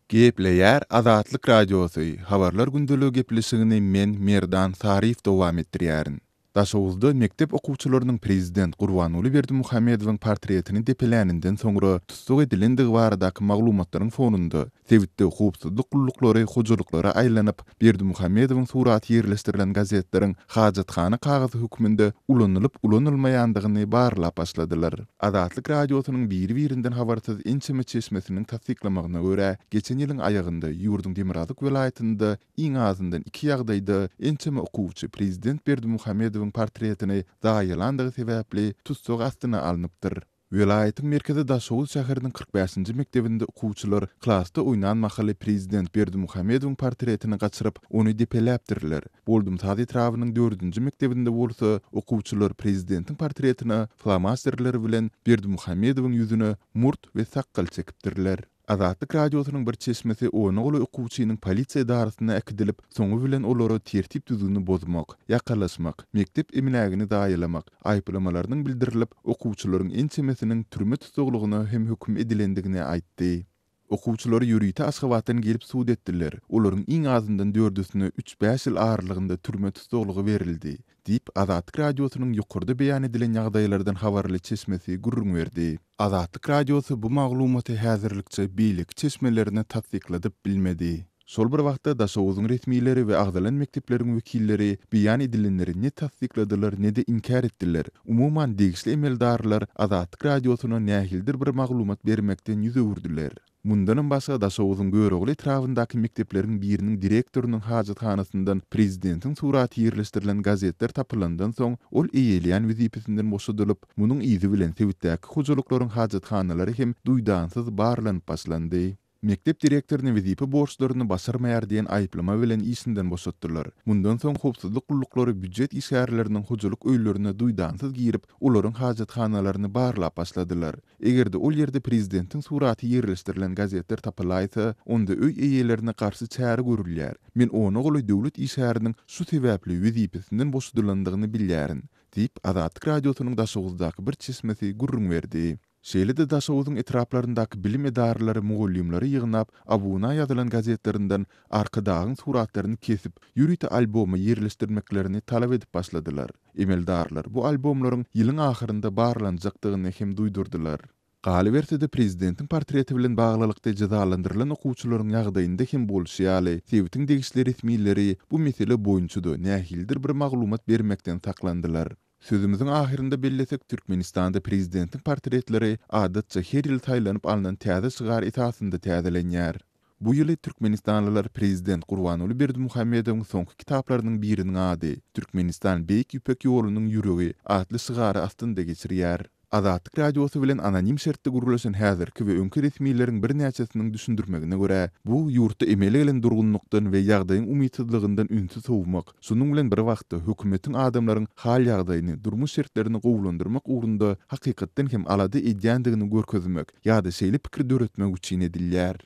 Gepleýär Azatlyk Radiosy, Habarlar gündeligi gepleşigini men, Merdan Saryýew dowam etdirýärin. Daşoguzda mekdep okuwçylarynyň prezident Gurbanguly Berdimuhamedowyň portretini depeläninden soňra tussag edilendigi baradaky maglumatlaryň fonunda, sebitde howpsuzlyk gulluklary hojalyklara aýlanyp, Berdimuhamedowyň suraty ýerleşdirilen gazetleriň hajathana kagyzy hökmünde ulanylyp-ulanylmaýandygyny barlap başladylar. Azatlyk Radiosynyň biri-birinden habarsyz ençeme çeşmesiniň tassyklamagyna görä, geçen ýylyň aýagynda ýurduň demirgazyk welaýatynda iň azyndan iki ýagdaýda ençeme okuwçy prezident Berdimuhamedowyň portretini zaýalandygy sebäpli tussag astyna alnypdyr. Welaýatyň merkezi Daşoguz şäheriniň 45-nji mekdebinde okuwçylar klasda oýnan mahaly prezident Berdimuhamedowyň portretini gaçyryp, ony depeläpdirler. Boldumsaz etrabynyň dördünji mekdebinde bolsa okuwçylar prezidentiň portretine flomasterler bilen Berdimuhamedowyň ýüzüne murt we sakgal çekipdirler. Azatlyk Radiosynyň bir çeşmesi ona golaý okuwçynyň polisiýa edarasyna äkidilip, soňy bilen olara tertip-düzgüni bozmak, ýakalaşmak, mekdep emlägini zaýalamak aýyplamalarynyň bildirilip, okuwçylaryň ençemesiniň türme tussaglygyna hem höküm edilendigini aýtdy. Okuwçylary ýörite Aşgabatdan gelip sud etdiler. Olaryň iň azyndan dördüsine üç-bäş ýyl aralygynda türme tussaglygy berildi, diýip, Azatlyk Radiosynyň ýokarda beýan edilen ýagdaýlardan habarly çeşmesi gürrüň berdi. Azatlyk Radiosy bu maglumaty häzirlikçe beýleki çeşmelerine tassykladyp bilmedi. Şol bir wagtda, Daşoguzyň resmileri we agzalan mekdepleriň wekilleri beýan edilenleri ne tassykladylar, ne-de inkär etdiler. Umuman, degişli emeldarlar Azatlyk Radiosyna nähilidir bir maglumat bermekden ýüz öwürdiler. Mundanam başga, Daşoguzyň Görogly etrabyndaky mekdepleriň biriniň direktorynyň hajathanasyndan prezidentiň suraty ýerleşdirilen gazetler tapylandan soň, ol eýeleýän wezipesinden boşadylyp, munuň yzy bilen sebitdäki hojalyklaryň hajathanalary hem duýdansyz barlanyp başlandy. Mekdep direktoryny wezipe borçlaryny başarmaýar diýen aýyplama bilen işinden boşatdylar. Mundan soň howpsuzlyk gulluklary býujet işgärleriniň hojalyk öýlerine duýdansyz girip, olaryň hajathanalaryny barlap başladylar. Eger-de ol ýerde prezidentiň suraty ýerleşdirilen gazetler tapylaýsa, onda öý eýelerine garşy çäre görülýär. Men ona golaý döwlet işgäriniň şu sebäpli wezipesinden boşadylandygyny bilýärin, diýip, Azatlyk Radiosynyň Daşoguzdaky bir çeşmesi gürrüň berdi. Şeýle-de Daşoguzyň etraplaryndaky bilim edaralary mugallymlary ýygnap, abuna ýazylan gazetlerinden Arkadagyň suratlaryny kesip, ýörite alboma ýerleşdirmeklerini talap edip başladylar. Emeldarlar bu albomlaryň ýylyň ahyrynda barlanjakdygyny hem duýdurdylar. Galyberse-de, prezidentiň portreti bilen baglylykda jezalandyrylan okuwçylaryň ýagdaýynda hem bolşy ýaly, sebitiň degişli resmileri bu mesele boýunça-da nähilidir bir maglumat bermekden saklandylar. Sözümiziň ahyrynda bellesek, Türkmenistanda prezidentiň portretleri adatça her ýyl saýlanyp alnan täze şygar esasynda täzelenýär. Bu ýyly türkmenistanlylar prezident Gurbanguly Berdimuhamedowyň soňky kitaplarynyň biriniň ady, Türkmenistan Beýik Ýüpek ýolunyň ýüregi atly şygary astynda geçirýär. Azatlyk Radiosy bilen anonim şertde gürleşen häzirki we öňki resmileriň birnäçesiniň düşündirmegine görä, bu ýurtda emele gelen durgunlykdan we ýagdaýyň umytsyzlygyndan ünsi sowmak, şonuň bilen bir wagtda hökümetiň adamlaryň hal-ýagdaýyny, durmuş şertlerini gowulandyrmak ugrunda hakykatdan hem alada edýändigini görkezmek ýa-da şeýle pikir döretmek üçin edilýär.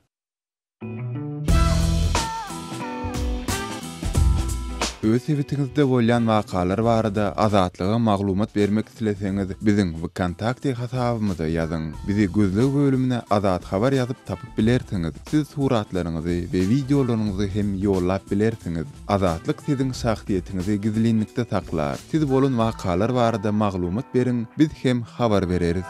Öz sebitiňizde bolýan wakalar barada Azatlyga maglumat bermek isleseňiz, biziň Wkontakte hasabymyza ýazyň. Bizi gözleg bölümine Azat Habar ýazyp tapyp bilersiňiz. Siz suratlaryňyzy we wideolaryňyzy hem ýollap bilersiňiz. Azatlyk siziň şahsyýetiňizi gizlinlikde saklar. Siz bolan wakalar barada maglumat beriň, biz hem habar bereris.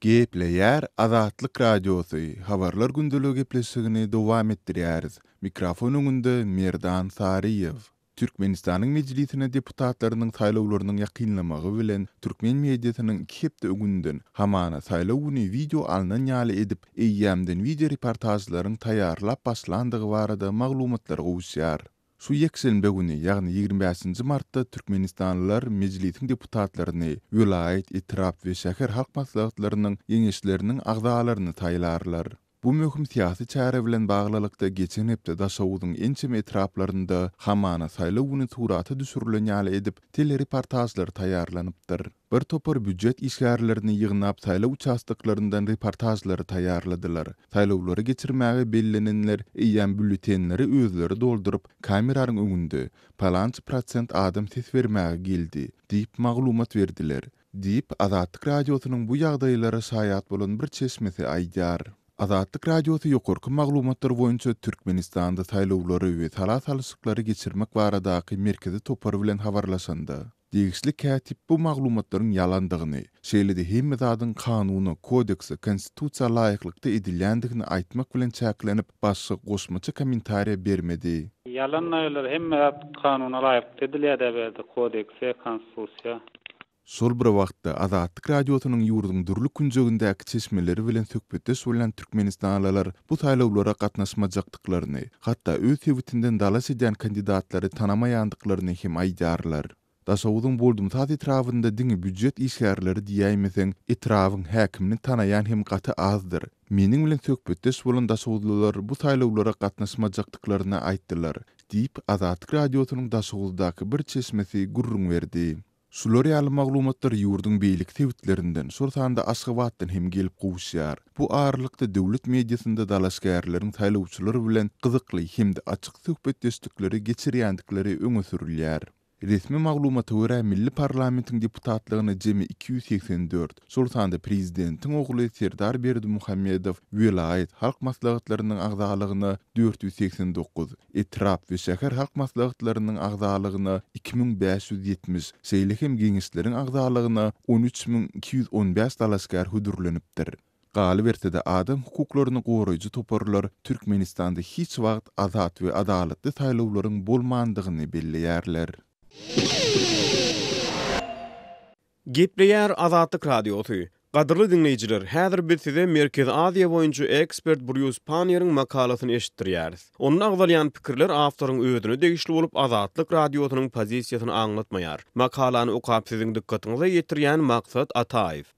Gepleýär Azatlyk Radiosy, Habarlar gündeligi gepleşigini dowam etdirýäris. Mikrofon öňünde Merdan Saryýew. Türkmenistanyň Mejlisine deputatlarynyň saýlawlarynyň ýakynlamagy bilen türkmen mediasynyň iki hepde öňünden, hamana saýlaw güni wideo alnan ýaly edip, eýýämden wideo reportažlaryň taýýarlap başlandygy barada maglumatlar gowuşýar. Şu ýekşenbe güni, ýagny 25 nji martda türkmenistanlylar Mejlisiň deputatlaryny, welaýat, etrap we şäher halk maslahatlarynyň Geňeşleriniň agzalaryny saýlarlar. Bu möhüm syýasy çäre bilen baglylykda geçen hepde Daşoguzyň ençeme etraplarynda hamana saýlaw güni surata düşürilen ýaly edip telereportažlar taýýarlanypdyr. Bir topar býujet işgärlerini ýygnap saýlaw uçastoklaryndan reportažlary taýýarladylar. Saýlawlary geçirmäge bellenenler eýýäm býulletenleri özleri dolduryp, kameranyň öňünde, Palança prosent adam ses bermäge geldi diýip maglumat berdiler. Diýip, Azatlyk Radiosynyň bu ýagdaýlara şaýat bolan bir çeşmesi aýdýar. Azatlyk Radiosy ýokarky maglumatlar boýunça Türkmenistanda saýlawlary we sala salşyklary geçirmek baradaky merkezi topar bilen habarlaşanda, degişli kätip bu maglumatlaryň ýalandygyny, şeýle-de hemme zadyň kanuna, kodekse, konstitusiýa laýyklykda edilýändigini aýtmak bilen çäklenip, başga goşmaça kommentariýa bermedi. Ýalan aýylar hemme zat kanuna laýyklykda edilýär-dä bu ýerde kodekse, konstitusiýa. Şol bir wagtda, Azatlyk Radiosynyň ýurduň dürli künjegindäki çeşmeleri bilen söhbetdeş bolýan türkmenistanlylar bu saýlawlara gatnaşmajakdyklaryny, hatda öz sebitinden dalaş edýän kandidatlary tanamaýandyklaryny hem aýdýarlar. Daşoguzyň Boldumsaz etrabynda diňe býujet işgärleri diýäýmeseň, etrabyň häkimini tanaýan hem gaty azdyr. Meniň bilen söhbetdeş bolan daşoguzlylar bu saýlawlara gatnaşmajakdyklaryny aýtdylar, diýip, Azatlyk Radiosynyň Daşoguzdaky bir çeşmesi gürrüň berdi. Şular ýaly maglumatlar ýurduň beýleki sebitlerinden, şol sanda Aşgabatdan hem gelip gowuşýar. Bu aralykda, döwlet mediasynda dalaşgärleriň saýlawçylar bilen gyzykly hem-de açyk söhbetdeşlikleri geçirýändikleri öňe sürülýär. Resmi maglumata görä, milli parlamentiň deputatlygyna jemi 284, şol sanda prezidentiň ogly Serdar Berdimuhamedow welaýat halk maslahatlarynyň agzalygyna 489, etrap we şäher halk maslahatlarynyň agzalygyna 2570, şeýle hem geňeşleriň agzalygyna 13 215 dalaşgär hödürlenipdir. Galyberse-de, adam hukuklaryny goraýjy toparlar Türkmenistanda hiç wagt azat we adalatly saýlawlaryň bolmandygyny belleýärler. Gepleýär Azatlyk Radiosy. Gadyrly diňleýjiler, häzir biz size Merkezi Aziýa boýunça ekspert Brýus Panniýeriň makalasyny eşitdirýäris. Onda agzalýan pikirler awtoryň özüne degişli bolup, Azatlyk Radiosynyň pozisiýasyny aňlatmaýar. Makalany okap siziň dykgatyňyza ýetirýän Maksat Ataýew.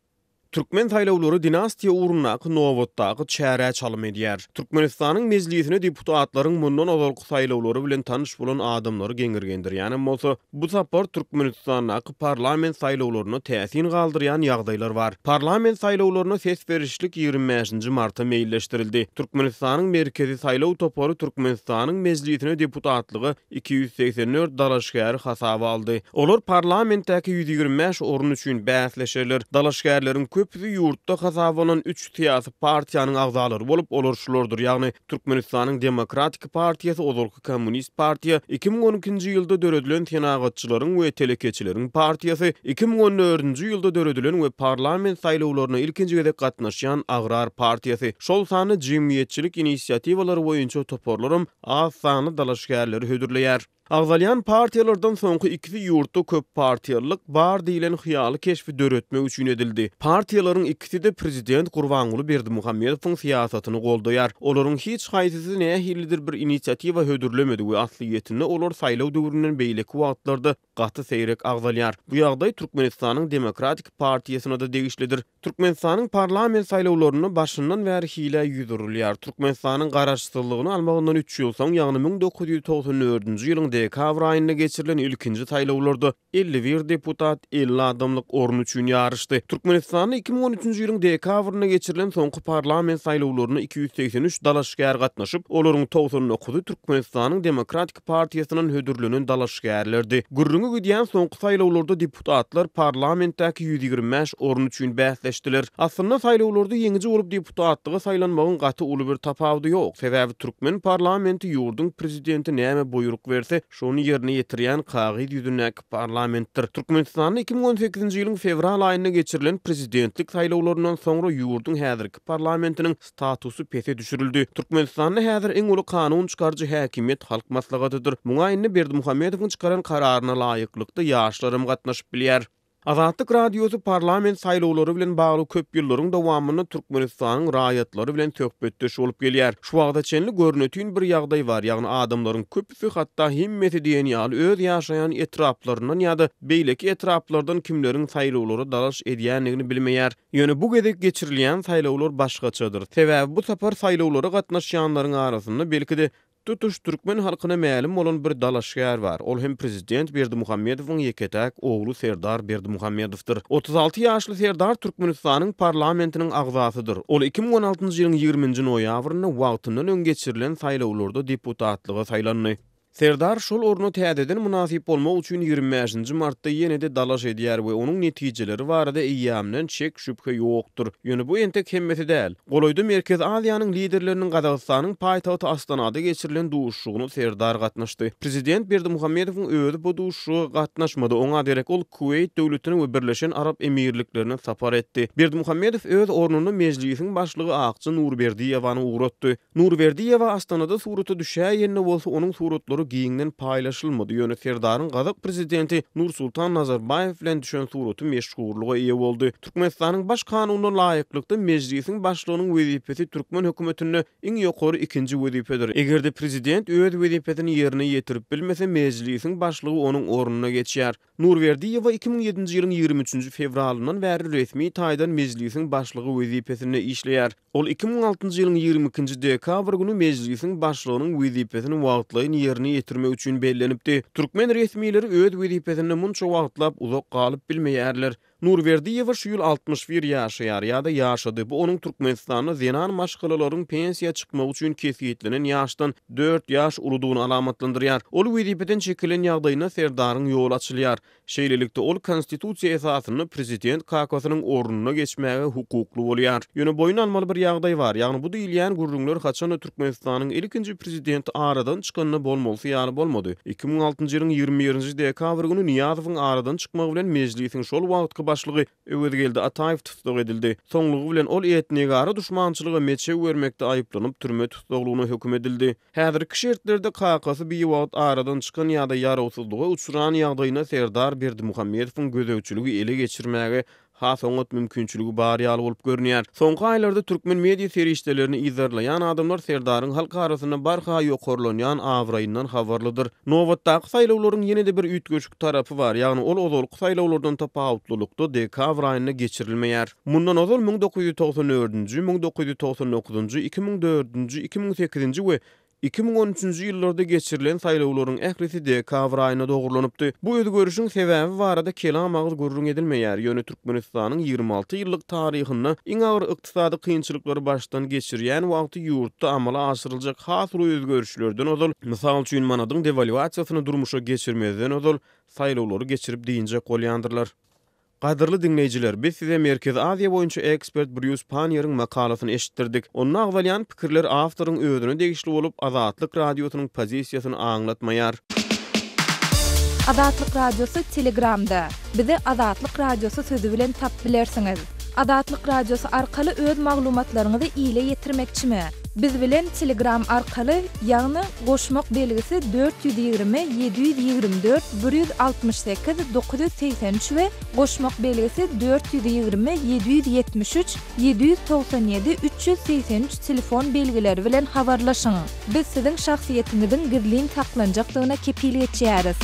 Türkmen saýlawlary dinastiýa ugrundaky nobatdaky çärä çalym edýär. Türkmenistanyň Mejlisine deputatlaryň mundan ozalky saýlawlary bilen tanyş bolan adamlary geňirgendirýänem bolsa, bu sapar Türkmenistandaky parlament saýlawlarynda täsin galdyrýan ýagdaýlar bar. Parlament saýlawlaryna ses berişlik 25-nji marta meýilleşdirildi. Türkmenistanyň Merkezi saýlaw topary Türkmenistanyň Mejlisine deputatlyga 284 dalaşgäri hasaba aldy. Olar parlamentdäki 125 orun üçin bäsleşerler. Dalaşgärleriň köpüsi ýurtda hasaba alnan üç syýasy partiýanyň agzalary bolup, olar şulardyr, ýagny Türkmenistanyň Demokratik partiýasy, ozalky Kommunist partiýa, 2012-nji ýylda döredilen Senagatçylaryň we telekeçileriň partiýasy, 2014-nji ýylda döredilen we parlament saýlawlaryna ilkinji gezek gatnaşýan Agrar partiýasy. Şol sanda jemgyýetçilik inisiatiwalary boýunça toparlaram az sanly dalaşgärleri hödürleýär. Agzalýan partiýalardan soňky ikisi ýurtda köppartiýalylyk bar diýlen hyýaly keşbi döretmek üçin edildi. Partiýalaryň ikisi-de prezident Gurbanguly Berdimuhamedowyň syýasatyny goldaýar. Olaryň hiç haýsysy nähilidir bir inisiatiwa hödürlemedi we aslyýetinde olar saýlaw döwründen beýleki wagtlarda gaty seýrek agzalýar. Bu ýagdaý Türkmenistanyň Demokratik partiýasyna-da degişlidir. Türkmenistanyň parlament saýlawlarynda başyndan bäri hilä ýüz urulýar. Türkmenistanyň garaşsyzlygyny almagyndan üç ýyl soň, ýagny 1994-nji ýylyň dekabr aýynda geçirilen ilkinji saýlawlarda 51 deputat 50 adamlyk orun üçin ýaryşdy. Türkmenistanda 2013-nji ýylyň dekabrynda geçirilen soňky parlament saýlawlaryna 283 dalaşgär gatnaşyp, olaryň 99-y Türkmenistanyň Demokratik partiýasyndan hödürlenen dalaşgärlerdi. Gürrüňi gidýän soňky saýlawlarda deputatlar parlamentdäki 125 orun üçin bäsleşdiler. Aslynda saýlawlarda ýeňiji bolup deputatlyga saýlanmagyň gaty uly bir tapawudy ýok. Sebäbi türkmen parlamenti ýurduň prezidenti näme buýruk berse, şony ýerine ýetirýän kagyz ýüzündäki parlamentdir. Türkmenistanda 2018-nji ýylyň fewral aýynda geçirilen prezidentlik saýlawlaryndan soňra ýurduň häzirki parlamentiniň statusy pese düşürildi. Türkmenistanda häzir iň uly kanun çykaryjy häkimiýet Halk Maslahatydyr. Muňa indi Berdimuhamedowyň çykaran kararyna laýyklykda ýaşlaram gatnaşyp bilýär. Azatlyk Radiosy parlament saýlawlary bilen bagly köp ýyllaryň dowamynda Türkmenistanyň raýatlary bilen söhbetdeş bolup gelýär. Şu wagta çenli görnetin bir ýagdaý bar, ýagny adamlaryň köpüsi, hatda hemmesi diýen ýaly öz ýaşaýan etraplaryndan ýa-da beýleki etraplardan kimleriň saýlawlara dalaş edýändigini bilmeýär. Ýöne bu gezek geçirilýän saýlawlar başgaçadyr. Sebäbi bu sapar saýlawlara gatnaşýanlaryň arasynda belki-de tutuş türkmen halkyna mälim bolan bir dalaşgär bar. Ol hem prezident Berdimuhamedowyň ýeke-täk ogly Serdar Berdimuhamedowdyr. 36 ýaşly Serdar Türkmenistanyň parlamentiniň agzasydyr. Ol 2016-njy ýylyň ýigriminji noýabrynda wagtyndan öň geçirilen saýlawlarda deputatlyga saýlandy. Serdar şol orna täzeden mynasyp bolmak üçin 25-nji martda ýene-de dalaş edýär we onuň netijeleri barada eýýämden şek-şübhe ýokdur. Ýöne bu entek hemmesi däl. Golaýda Merkezi Aziýanyň liderleriniň Gazagystanyň paýtagty Astanada geçirilen duşuşygyna Serdar gatnaşdy. Prezident Berdimuhamedowyň özi bu duşuşyga gatnaşmady, oňa derek ol Kuweýt döwletine we Birleşen Arap Emirliklerine sapar etdi. Berdimuhamedow öz ornuna Mejlisiň başlygy Akja Nurberdiýewany ugratdy. Nurberdiýewa Astanada surata düşäýende bolsa onuň suratlary giňden paýlaşylmady, ýöne Serdaryň gazak prezidenti Nursultan Nazarbaýew bilen düşen suraty meşhurlyga eýe boldy. Türkmenistanyň Baş kanunyna laýyklykda Mejlisiň başlygynyň wezipesi türkmen hökümetinde iň ýokary ikinji wezipedir. Eger-de prezident öz wezipesini ýerine ýetirip bilmese, Mejlisiň başlygy onuň ornuna geçýär. Nurberdiýewa 2007-nji ýylyň 23-nji fewralyndan bäri resmi taýdan Mejlisiň başlygy wezipesinde işleýär. Ol 2006-njy ýylyň 22-nji dekabr güni Mejlisiň başlygynyň wezipesini wagtlaýyn ýerine ýetirmek üçin bellenipdi. Türkmen resmileri öz wezipesinde munça wagtlap uzak galyp bilmeýärler. Nurberdiýewa şu ýyl 61 ýaşaýar ýa-da ýaşady, bu onuň Türkmenistanda zenan maşgalalaryň pensiýa çykmagy üçin kesgitlenen ýaşdan dört ýaş uludygyny alamatlandyrýar. Ol wezipeden çekilen ýagdaýynda Serdaryň ýoly açylýar. Şeýlelikde, ol konstitusiýa esasynda prezident kakasynyň ornuna geçmäge hukukly bolýar. Ýöne boýun almaly bir ýagdaý bar, ýagny bu diýilýän gürrüňler haçanda Türkmenistanyň ilkinji prezidenti aradan çykanda bolmalysy ýaly bolmady. 2006-njy ýylyň 21-nji dekabr güni Nyýazowyň aradan çykmagy bilen Mejlisiň şol wagtky başlygy Öwezgeldi Ataýew tussag edildi. Soňlugy bilen ol etnigara duşmançylyga meçew bermekde aýyplanyp, türme tussaglygyna höküm edildi. Häzirki şertlerde kakasy biwagt aradan çykan ýa-da ýarawsyzlyga uçran ýagdaýynda Serdar Berdimuhamedowyň gözegçiligi ele geçirmäge has oňat mümkinçiligi bar ýaly bolup görünýär. Soňky aýlarda türkmen media serişdelerini yzarlaýan adamlar Serdaryň halk arasynda barha ýokarlanýan abraýyndan habarlydyr. Nobatdaky saýlawlaryň ýene-de bir üýtgeşik tarapy bar, ýagny ol ozalky saýlawlardan tapawutlylykda dekabr aýynda geçirilmeýär. Mundan ozal 1994-nji, 1999-njy, 2004-nji, 2008-nji we 2013-nji ýyllarda geçirilen saýlawlaryň ählisi dekabr aýyna dogrulanypdy. Bu özgerişiň sebäbi barada kelam agyz gürrüň edilmeýär, ýöne Türkmenistanyň 26 ýyllyk taryhynda iň agyr ykdysady kynçylyklary başdan geçirýän wagty ýurtda amala aşyryljak has uly özgerişlerden ozal, mysal üçin, manadyň dewalwasiýasyny durmuşa geçirmezden ozal saýlawlary geçirip dynjak bolýandyrlar. Gadyrly diňleýjiler, biz size Merkezi Aziýa boýunça ekspert Brýus Panniýeriň makalasyny eşitdirdik. Onda agzalýan pikirler awtoryň özüne degişli bolup, Azatlyk Radiosynyň pozisiýasyny aňlatmaýar. Azatlyk Radiosy Telegramda. Bizi Azatlyk Radiosy sözi bilen tap bilersiňiz. Azatlyk Radiosy arkaly öz maglumatlaryňyzy ile ýetirmekçimi? Biz bilen Telegram arkaly, ýagny goşmak belgisi 420 724 168 983 we goşmak belgisi 420 773 797 383 telefon belgileri bilen habarlaşyň. Biz siziň şahsyýetiňiziň gizlin saklanjakdygyna kepil geçýäris.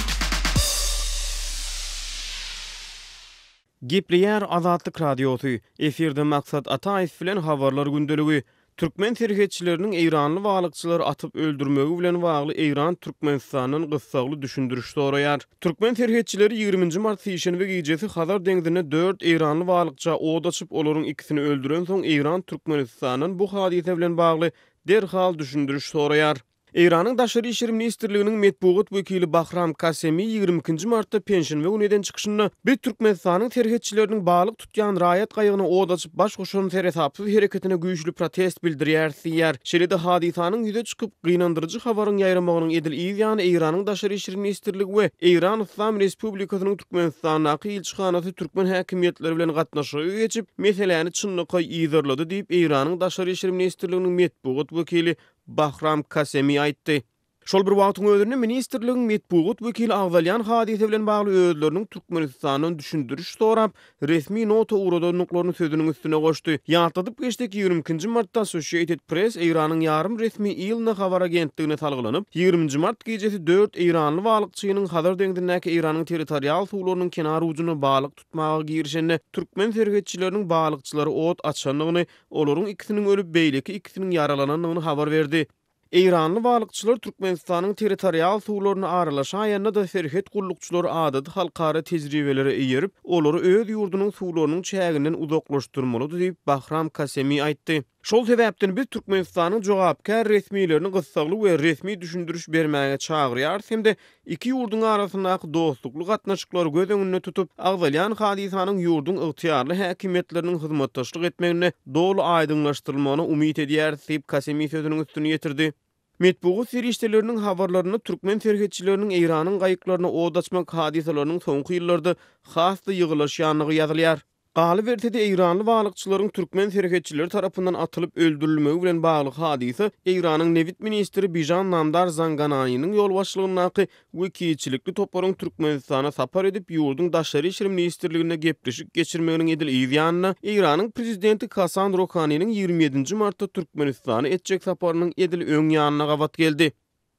Gepleýär Azatlyk Radiosy, Efirde Maksat Ataýew bilen Habarlar gündeligi. Türkmen serhetçileriniň eýranly balykçylary atyp öldürmegi bilen bagly Eýran Türkmenistandan gyssagly düşündiriş soraýar. Türkmen serhetçileri ýigriminji mart sişenbe gijesi Hazar deňzinde dört eýranly balykça od açyp, olaryň ikisini öldürensoň Eýran Türkmenistandan bu hadysa bilen bagly derhal düşündiriş soraýar. Eýranyň Daşary işler ministrliginiň metbugat wekili Bahram Kasemi 22-nji martda penşenbe güni eden çykyşynda, Biz Türkmenistanyň serhetçileriniň balyk tutýan raýat gaýygyna ot açyp baş goşan seresapsyz hereketine güýçli protest bildirýäris diýýär. Şeýle-de hadysanyň ýüze çykyp, gynandyryjy habaryň ýaýramagynyň edil yz ýany Eýranyň Daşary işler ministrligi we Eýran Yslam Respublikasynyň Türkmenistandaky ilçihanasy türkmen häkimiýetleri bilen gatnaşyga geçip, meseläni çynlakaý yzarlady diýip, Eýranyň Daşary işler ministrliginiň metbugat wekili Bahram Kasemi aýtdy. Şol bir wagtyň özünde ministrligiň metbugat wekili agzalýan hadysa bilen bagly özleriniň Türkmenistandan düşündiriş sorap, resmi nota ugradandyklaryny sözüniň üstüne goşdy. Ýatladyp geçsek, ýigrimi ikinji martda Associated Press Eýranyň ýarym resmi ILNA habar agentligine salgylanyp, ýigriminji mart gijesi dört eýranly balykçynyň Hazar deňzindäki Eýranyň territorial suwlarynyň kenar ujunda balyk tutmaga girişende türkmen serhetçileriniň balykçylara ot açandygyny Olaryň ikisiniň ölüp, beýleki ikisiniň ýaralanandygyny habar berdi. Eýranly balykçylar Türkmenistanyň territorial suwlaryna aralaşaýanda-da serhet gullukçylary adaty halkara tejribelere eýerip, olary öz ýurdunyň suwlarynyň çäginden uzaklaşdyrmalydy diýip, Bahram Kasemi aýtdy. Şol sebäpden biz Türkmenistanyň jogapkär resmilerini gyssagly we resmi düşündiriş bermäge çagyrýarys hem-de iki ýurduň arasyndaky dostlukly gatnaşyklary göz öňünde tutup, agzalýan hadysanyň ýurduň ygtyýarly häkimiýetleriniň hyzmatdaşlyk etmeginde doly aýdyňlaşdyrylmagyna umyt edýäris diýip, Kasemi sözüniň üstüni ýetirdi. Metbugat serişdeleriniň habarlarynda türkmen serhetçileriniň Eýranyň gaýyklaryna od açmak hadysalarynyň soňky ýyllarda has-da ýygylaşýandygy ýazylýar. Galyberse-de, eýranly balykçylaryň türkmen serhetçileri tarapyndan atylyp öldürilmegi bilen bagly hadysa Eýranyň nebit ministri Bižan Namdar Zangananiniň ýolbaşçylygyndaky wekilçilikli toparyň Türkmenistana sapar edip, ýurduň Daşary işler ministrliginde gepleşik geçirmeginiň edil yz ýanynda, Eýranyň prezidenti Hasan Ruhaniniň 27 nji martda Türkmenistana etjek saparynyň edil öň ýanyna gabat geldi.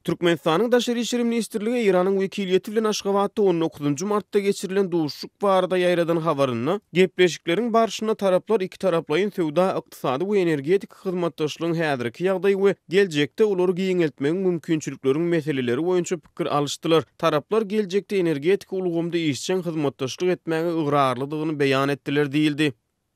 Türkmenistanyň Daşary işler ministrligi Eýranyň wekiliýeti bilen Aşgabatda on dokuzynjy martda geçirilen duşuşyk barada ýaýradan habarynda, gepleşikleriň barşynda taraplar ikitaraplaýyn söwda-ykdysady we energetika hyzmatdaşlygyň häzirki ýagdaýy we geljekde olary giňeltmegiň mümkinçilikleriň meseleleri boýunça pikir alyşdylar. Taraplar geljekde energetika ulgamda işjeň hyzmatdaşlyk etmäge ygrarlydygyny beýan etdiler diýildi.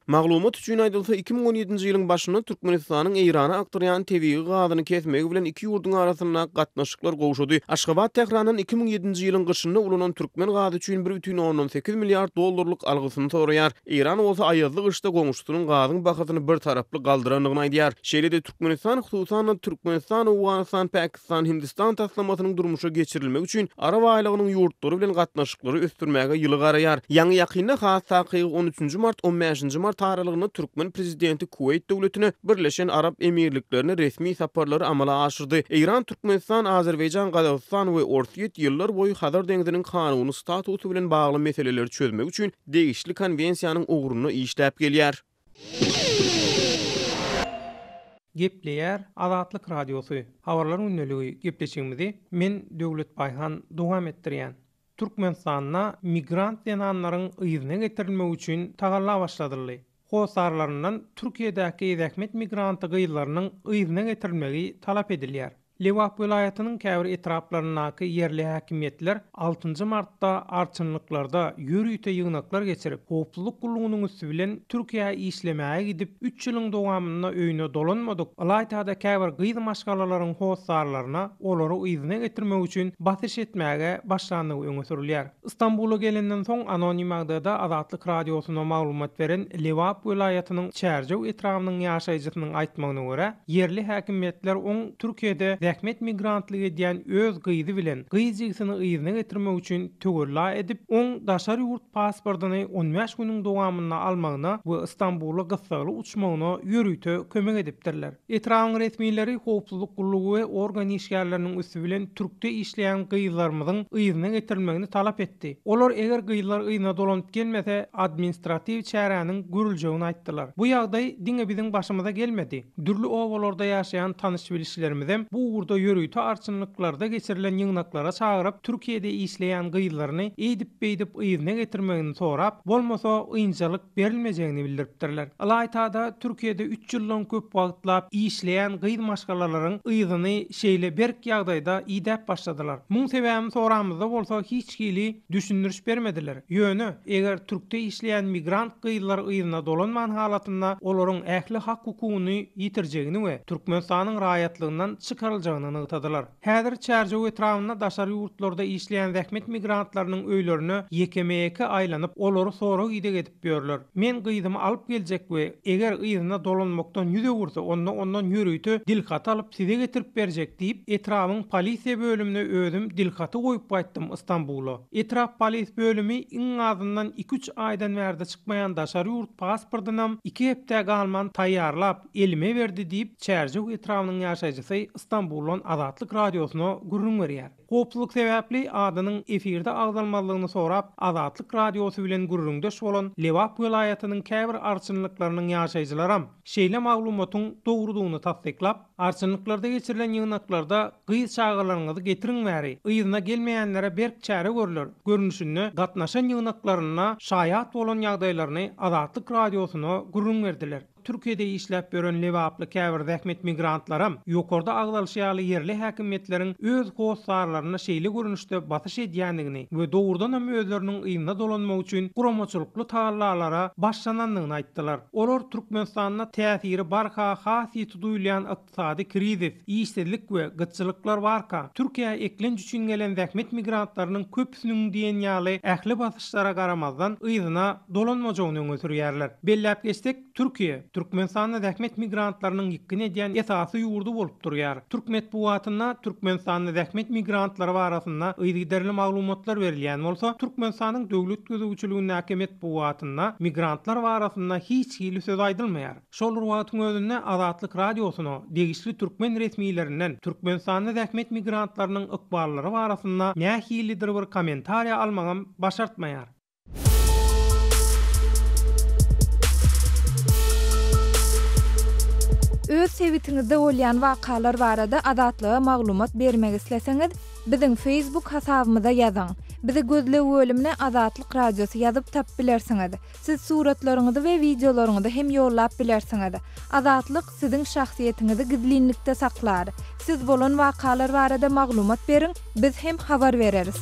Maglumat üçin aýdylsa, 2017-nji ýylyň başynda Türkmenistanyň Eýrana akdyrýan tebigy gazyny kesmegi bilen iki ýurduň arasyndaky gatnaşyklar gowşady. Aşgabat Tährandan 2007-nji ýylyň gyşynda ulanan türkmen gazy üçin 1,8 milliard dollarlyk algysyny soraýar. Eýran bolsa aýazly gyşda goňşusynyň gazyň bahasyny bir taraply galdyrandygyny aýdýar. Şeýle-de Türkmenistan, hususan-da, Türkmenistan, Owganystan, Pakistan, Hindistan taslamasynyň durmuşa geçirilmegi üçin Arap aýlagynyň ýurtlary bilen gatnaşyklary ösdürmäge ýyly garaýar. Ýaňy-ýakynda, has takygy on üçünji mart, on bäşinji mart aralygynda türkmen prezidenti Kuweýt döwletine, Birleşen Arap Emirliklerine resmi saparlary amala aşyrdy. Eýran, Türkmenistan, Azerbaýjan, Gazagystan we Orsýet ýyllar boýy Hazar deňziniň kanuny statusy bilen bagly meseleleri çözmek üçin degişli konwensiýanyň ugrunda işläp gelýär. Gepleýär Azatlyk Radiosy, Habarlar gündeligi gepleşigimizi men Döwlet Baýhan dowam etdirýän. Türkmenistanda migrant zenanlaryň yzyna getirilmegi üçin tagalla başladyldy. Hossarlaryndan Türkiýedäki zähmet migranty gyzlarynyň yzyna getirilmegi talap edilýär. Lebap welaýatynyň käbir etraplaryndaky ýerli häkimiýetler altynjy martda arçynlyklarda ýörite ýygnaklar geçirip, howpsuzlyk gullugynyň üsti bilen Türkiýä işlemäge gidip, üç ýylyň dowamynda öýüne dolanmadyk, ylaýta-da käbir gyz maşgalalaryň hossarlaryna olary yzyna getirmek üçin basyş etmäge başlandygy öňe sürülýär. Stambula gelenden soň anonim ýagdaýda Azatlyk Radiosyna maglumat beren Lebap welaýatynyň Çärjew etrabynyň ýaşaýjysynyň aýtmagyna görä, ýerli häkimiýetler oň Türkiýede zähmet migrantlyk edýän öz gyzy bilen gyz jigisini yzyna getirmek üçin töwella edip, oň daşary ýurt pasportyny on bäş günüň dowamynda almagyna we Stambula gyssagly uçmagyna ýörite kömek edipdirler. Etrabyň resmileri howpsuzlyk gullugy we organ işgärleriniň üsti bilen türkde işleýän gyzlarymyzyň yzyna getirilmegini talap etdi. Olar eger gyzlar yzyna dolanyp gelmese, administratiw çäräniň görüljegini aýtdylar. Bu ýagdaý diňe biziň başymyza gelmedi. Dürli obalarda ýaşaýan tanyş-bilişlerimizem bu ugurda ýörite arçynlyklarda geçirilen ýygnaklara çagyryp, Türkiýede işleýän gyzlaryny eýdip-beýdip yzyna getirmegini sorap, bolmasa ynjalyk berilmejegini bildiripdirler. Ylaýta-da, Türkiýede üç ýyldan köp wagtlap işleýän gyz maşgalalaryň yzyny şeýle berk ýagdaýda idäp başladylar. Muň sebäbini soramyzda bolsa hiç hili düşündiriş bermediler. Ýöne, eger türkde işleýän migrant gyzlar yzyna dolanman halatynda olaryň ähli hak-hukugyny ýitirjegini we Türkmenistanyň raýatlygyndan çykaryljagyny nygtadylar. Häzir Çärjew etrabynda daşary ýurtlarda işleýän zähmet migrantlarynyň öýlerine ýekeme-ýeke aýlanyp, olary sorag-ideg edip ýörler. Men gyzymy alyp geljek we eger yzyna dolanmakdan ýüz öwürse, onda ondan ýörite dilhaty alyp size getirip berjek diýip, etrabyň polisiýa bölümine özüm dilhaty goýup gaýtdym Ystambula. Etrap polis bölümi iň azyndan iki-üç aýdan bärde çykmaýan daşary ýurt pasportynam iki hepdä galman taýýarlap, elime berdi diýip, Çärjew etrabynyň ýaşaýjysy Stambuldan Azatlyk Radiosyna gürrüň berýär. Howpsuzlyk sebäpli adynyň efirde agzalmazlygyny sorap, Azatlyk Radiosy bilen gürrüňdeş bolan Lebap welaýatynyň käbir arçynlyklarynyň ýaşaýjylaram şeýle maglumatyň dogrudygyny tassyklap, Arçynlyklarda geçirilen ýygnaklarda gyz çagalaryňyzy getiriň bäri, yzyna gelmeýänlere berk çäre görler görnüşinde gatnaşan ýygnaklarynda şaýat bolan ýagdaýlaryny Azatlyk Radiosyna gürrüň berdiler. Türkiýede işläp ýören lebaply käbir zähmet migrantlaram ýokarda agzalyşy ýaly ýerli häkimiýetleriň öz hossarlaryna şeýle görnüşde basyş edýändigini we dogrudanam özleriniň yzyna dolanmagy üçin guramaçylykly tagallalara başlanandygyny aýtdylar. Olar Türkmenistanda täsiri barha has ýiti duýulýan ykdysady krizis, işsizlik we gytçylyklar barka, Türkiýä eklenç üçin gelen zähmet migrantlarynyň köpüsiniň diýen ýaly ähli basyşlara garamazdan yzyna dolanmajagyny öňe sürýärler. Belläp geçsek, Türkiýe, Türkmenistanda zähmet migrantlarynyň ýykgyn edýän esasy ýurdy bolup durýar. Türk metbugatynda Türkmenistanda zähmet migrantlary barasynda yzygiderli maglumatlar berilýän bolsa, Türkmenistanyň döwlet gözegçiligindäki metbugatynda migrantlar barasynda hiç hili söz aýdylmaýar. Şol bir wagtyň özünde Azatlyk Radiosyna degişli türkmen resmilerinden Türkmenistanda zähmet migrantlarynyň ykballary barasynda nähilidir bir kommentariýa almagam başartmaýar. Öz sebitiňizde bolýan wakalar barada Azatlyga maglumat bermek isleseňiz, biziň Facebook hasabymyza ýazyň. Bizi gözleg bölümine Azatlyk Radiosy ýazyp tapyp bilersiňiz. Siz suratlaryňyzy we wideolaryňyzy hem ýollap bilersiňiz. Azatlyk siziň şahsyýetiňizi gizlinlikde saklar. Siz bolan wakalar barada maglumat beriň, biz hem habar bereris.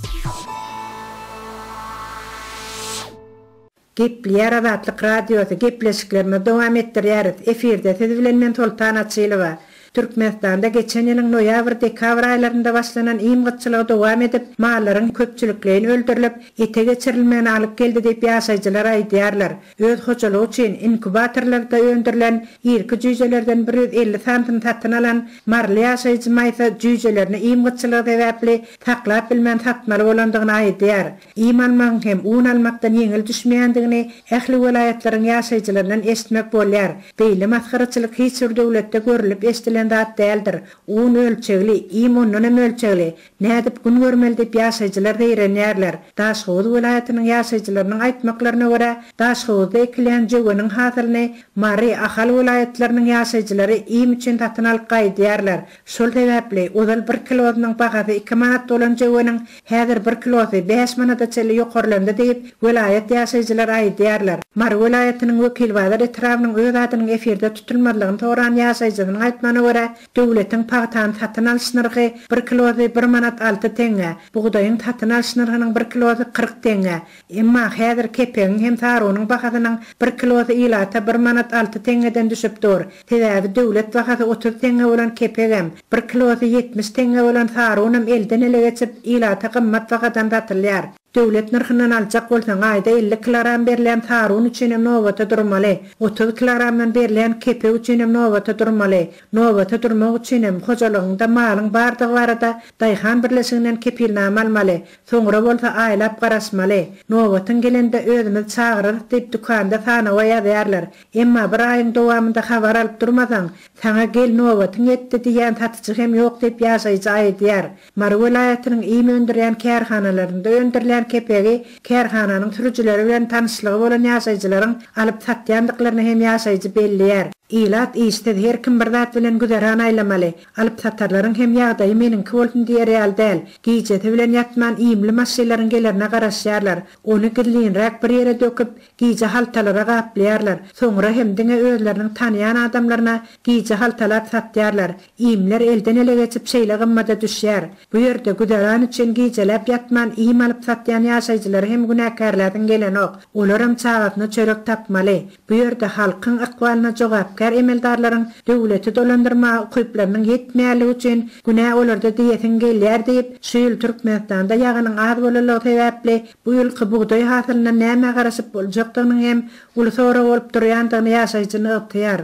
Gepleýär Azatlyk Radiosy, gepleşiklerimizi dowam etdirýäris. Efirde siz bilen men Soltan Açylowa. Türkmenistanda geçen ýylyň noýabr-dekabr aýlarynda başlanan iým gytçylygy dowam edip, mallaryň köpçülikleýin öldürilip, ete geçirilmegine alyp geldi diýip ýaşaýjylar aýdýarlar. Öz hojalygy üçin inkubatorlarda öndürilen irki jüýjelerden 150 sanysyny satyn alan maryly ýaşaýjy Maýsa jüýjelerini iým gytçylygy sebäpli saklap bilmän satmaly bolandygyny aýdýar. Iým almagyň hem un almakdan ýeňil düşmeýändigini ähli welaýatlaryň ýaşaýjylaryndan eşitmek bolýar. Beýle masgaraçylyk hiç bir döwletde görlüp-eşdilen zat däldir. Un ölçegli, iým ondanam ölçegli. Nädip gün görmeli diýip ýaşaýjylar zeýrenýärler. Daşhowuz welaýatynyň ýaşaýjylarynyň aýtmaklaryna görä, Daşhowuzda ekilýän jöweniň hasylyny Mary, Ahal welaýatlarynyň ýaşaýjylary iým üçin satyn alyp gaýdýarlar. Şol sebäpli, ozal bir kilosynyň bahasy iki manat bolan jöweniň häzir bir kilosy bäş manada çenli ýokarlandy diýip, welaýat ýaşaýjylary aýdýarlar. Mary welaýatynyň Wekilbazar etrabynyň öz adynyň efirde tutulmazlygyny soran ýaşaýjysynyň aýtmagyna görä, döwletiň pagtany satyn alyş nyrhy bir kilosy bir manat alty teňňe, bugdaýyň satyn alyş nyrhynyň bir kilosy 40 teňňe. Emma häzir kepegiň hem sarunyň bahasynyň bir kilosy ilata bir manat alty teňňeden düşüp dur. Sebäbi döwlet bahasy 30 teňňe bolan kepegem, bir kilosy 70 teňňe bolan sarunam elden-ele geçip, ilata gymmat bahadan satylýar. Döwlet nyrhyndan aljak bolsaň, aýda 50 kilogram berilýän sarun üçinem nobata durmaly, 30 kilogramdan berilýän kepek üçinem nobata durmaly. Nobata durmak üçinem hojalygyňda malyň bardygy barada daýhan birleşiginden kepilnama almaly. Soňra bolsa aýlap garaşmaly. Nobatyň gelende özümiz çagyrarys diýip dükanda sanawa ýazýarlar. Emma bir aýyň dowamynda habar alyp durmasaň, saňa gel nobatyň ýetdi diýýän satyjy hem ýok diýip ýaşaýjy aýdýar. Mary welaýatynyň iým öndürýän kärhanalarynda öndürilýän kepegi kärhananyň sürüjileri bilen tanyşlygy bolan ýaşaýjylaryň alyp satýandyklaryny hem ýaşaýjy belleýär. Ilat işsiz, her kim bir zat bilen güzeran aýlamaly. Alyp-satarlaryň hem ýagdaýy meniňki bolsun diýer ýaly däl. Gijesi bilen ýatman iýmli maşynlaryň gelerine garaşýarlar. Ony gizlinräk bir ýere döküp, gije haltalara gaplaýarlar. Soňra hem diňe özleriniň tanaýan adamlaryna gije haltalap satýarlar. Iýmler elden-ele geçip şeýle gymmada düşýär. Bu ýerde güzeran üçin gijeläp ýatman iým alyp satýan ýaşaýjylary hem günäkärläsiň gelenok. Olaram çagasyna çörek tapmaly. Bu ýerde halkyň ykbalyna jogapkär emeldarlaryň döwleti dolandyrmaga ukyplarynyň ýetmeýänligi üçin günä olarda diýesiň gelýär diýip, şu ýyl Türkmenistanda ýagynyň az bolanlygy sebäpli bu ýylky bugdaý hasylyndan nämä garaşyp boljakdygynyň hem uly sorag bolup durýandygyny ýaşaýjy nygtaýar.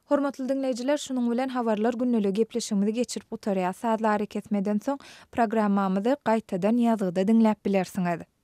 Hormatly diňleýjiler, şunuň bilen Habarlar gündeligi gepleşigimizi geçirip gutarýas. Sazly arakesmeden soň programmamyzy gaýtadan ýazgyda diňläp bilersiňiz.